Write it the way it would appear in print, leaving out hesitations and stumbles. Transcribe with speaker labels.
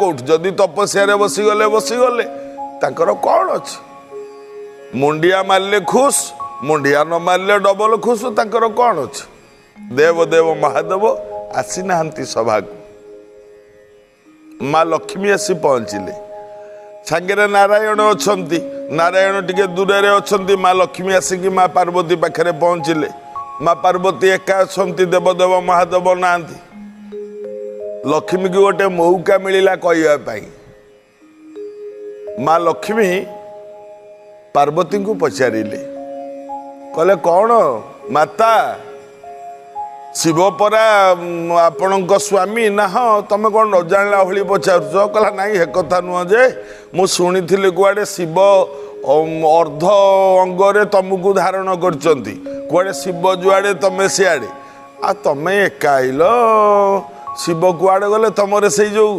Speaker 1: କୋଉଠି? ଯଦି ତପସ୍ୟାରେ ବସିଗଲେ ବସିଗଲେ, ତାଙ୍କର କ'ଣ ଅଛି? ମୁଣ୍ଡିଆ ମାରିଲେ ଖୁସ, ମୁଣ୍ଡିଆ ନ ମାରିଲେ ଡବଲ ଖୁସ, ତାଙ୍କର କ'ଣ ଅଛି? ଦେବ ଦେବ ମହାଦେବ ଆସିନାହାନ୍ତି ସଭାକୁ। ମା ଲକ୍ଷ୍ମୀ ଆସି ପହଞ୍ଚିଲେ, ସାଙ୍ଗରେ ନାରାୟଣ ଅଛନ୍ତି। ନାରାୟଣ ଟିକେ ଦୂରରେ ଅଛନ୍ତି। ମା ଲକ୍ଷ୍ମୀ ଆସିକି ମା ପାର୍ବତୀ ପାଖରେ ପହଞ୍ଚିଲେ। ମା ପାର୍ବତୀ ଏକା ଅଛନ୍ତି, ଦେବଦେବ ମହାଦେବ ନାହାନ୍ତି। ଲକ୍ଷ୍ମୀକୁ ଗୋଟେ ମୌକା ମିଳିଲା କହିବା ପାଇଁ। ମା ଲକ୍ଷ୍ମୀ ପାର୍ବତୀଙ୍କୁ ପଚାରିଲେ, କହିଲେ, କ'ଣ ମାତା, ଶିବ ପରା ଆପଣଙ୍କ ସ୍ୱାମୀ? ନା ହଁ, ତମେ କ'ଣ ନ ଜାଣିଲା ଭଳି ପଚାରୁଛ? କହିଲା, ନାଇଁ, ହେ କଥା ନୁହଁ ଯେ, ମୁଁ ଶୁଣିଥିଲି କୁଆଡ଼େ ଶିବ ଅର୍ଦ୍ଧ ଅଙ୍ଗରେ ତମକୁ ଧାରଣ କରିଛନ୍ତି, କୁଆଡ଼େ ଶିବ ଯୁଆଡ଼େ ତମେ ସିଆଡ଼େ, ଆଉ ତମେ ଏକା ଆଇଲ, ଶିବ କୁଆଡ଼େ ଗଲେ? ତମର ସେଇ ଯୋଉ